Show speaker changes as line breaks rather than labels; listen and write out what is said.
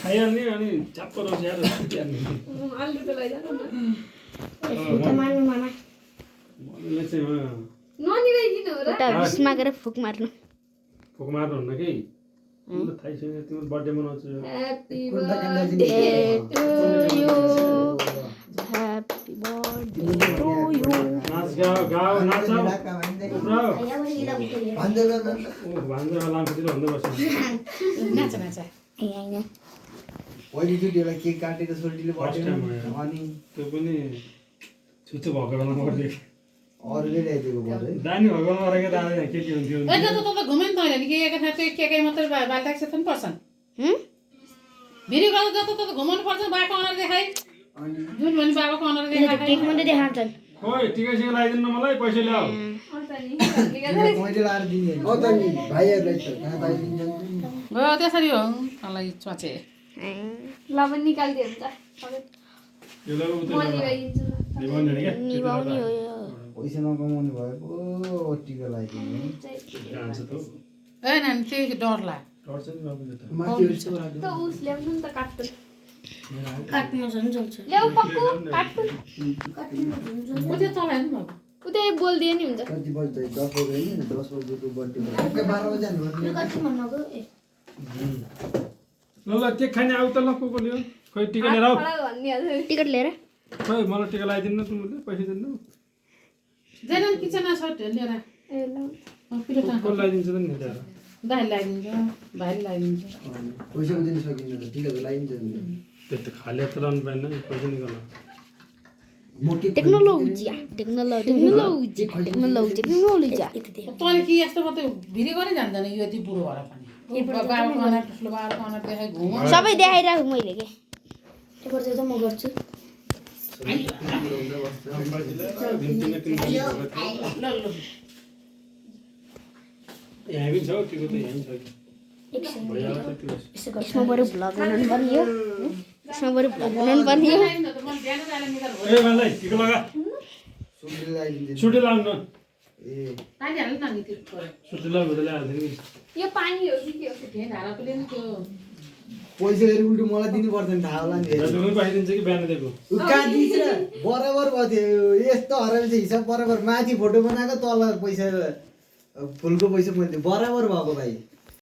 खाइहाल्ने अनि चाप्प रस्याएर सुतिहाल्ने
आलु त लैजानु न
मलाई चाहिँ
ननिराइकिन हो र
एउटा बिसमा गएर फुक मार्नु
फुक मार्नु हुन्न कि तिम्रो थाहै छैन तिम्रो बर्थडे मनाउँछु
happy
Kunta
birthday
to you happy birthday to you
नाच गाऊ नाच उफ्राउ
भन्दै गर्दा
ओ भान्जा लामखुट्टे भन्दै बस्छ
नाच नाच
हैन
पहिलोचोटि एउटा केक काटेको सोल्टीले
First time हो
बर्थडे
यार।
अनि
त्यो पनि छुच्चो भएको बेलामा गरिदिएको
अरूले ल्याइदिएको बर्थडे
दानी भएको बेलामा गरेको दादा यहाँ के हुन्थ्यो
ए त त घुमेन त हैन कि एक ठाउँ के मात्र बाल ट्याक्स पनि पर्छन् भिडियो कल जस्तो त घुमाउनु पर्छ बाको अनर देखाइ
अनि
जुन पनि बाबाको अनर
केक
देखाइ
मात्रै देखाउँछन्
खोइ टिका सिका लगाइदिनु न मलाई पैसा ल्याऊ
अन्त नि
मैले लाएर दिने हो त नि भाइहरूलाई त कहाँ भाइ दिन्छन्
हो त्यसरी हो मलाई चचे
ल पनि निकालिदियो हुन्छ सबै
यो ल्याऊ
म
उता
निभाइदिन्छु ल
निभाउने अरे क्या
निभाउने हो यो
पैसा नकमाउने भएको टिका लगाइदिने
जान्छ त
ए नानी त्यही डर ला
टर्छ नि बाबुले त
माथि यस्तो राख्यो
त उस ल्याउनु नि त काट्नु
काट्नु झन् चल्छ
ल्याउ पक्कु काट्नु
उ त्यो चलाएन बाबु
उतै बोल्दिए नि हुन्छ
कति बज्दै 10 बजे होइन 10 बजेको बर्थडे ठ्याक्कै 12 बजे जानु
ल ल केक खाने आउ त ल को ल्याऊ खोइ टिका लिएर आऊ
खडा भनिहाल्छ
टिकट लिएर
खोइ मलाई टिका लगाइदिनु न तिमीले पैसा दिनु
जेनन किचनमा छ लिएर
ए ल
पिरो
को लगाइदिन्छ त नि ल्याएर
दाइ लगाइदिन्छ भाइ लगाइदिन्छ
पैसा पनि दिन सकिन्छ त टिका त लगाइन्छ नि
त्यो त खाली हात लाउनु पाएन नि पैसा निकाल्नु
मोटी
टेक्नोलोजी टेक्नोलोजी
तैँले कि यस्तो मात्रै भिडियो पनि जान्दैन यो यति बुढो भएर पनि बाबाको अनर ठुलो बाबाको अनर देखाइ घुम
सबै देखाइराख मैले के एकपल्ट चाहिँ म गर्छु
ल ल
यहाँ पनि छ टिको त यहीँ छ भइहाल्छ त्यो
यसमा बरु भ्लग बनाउनु पर्ने हो यसमा बरु भ्लग बनाउनु पर्ने हो
ए भाइ टिका लगा
सुटीले लगाइदिन्छ
सुटी लाउनु न
ए
सुटी लाउ भेट ल्याइहाल्छ नि
यो पानी हो कि के हो
पैसा फेरि उल्टो मलाई दिनु पर्दैन थाहा होला नि फेरि
दाजुले पाइदिन्छ कि बिहान दिएको
कहाँ दिन्छ बराबर भयो थियो यस्तो हराएपछि हिसाब बराबर माथि फोटो बनाएको तल पैसा फुलको पैसा मैले बराबर भएको भाइ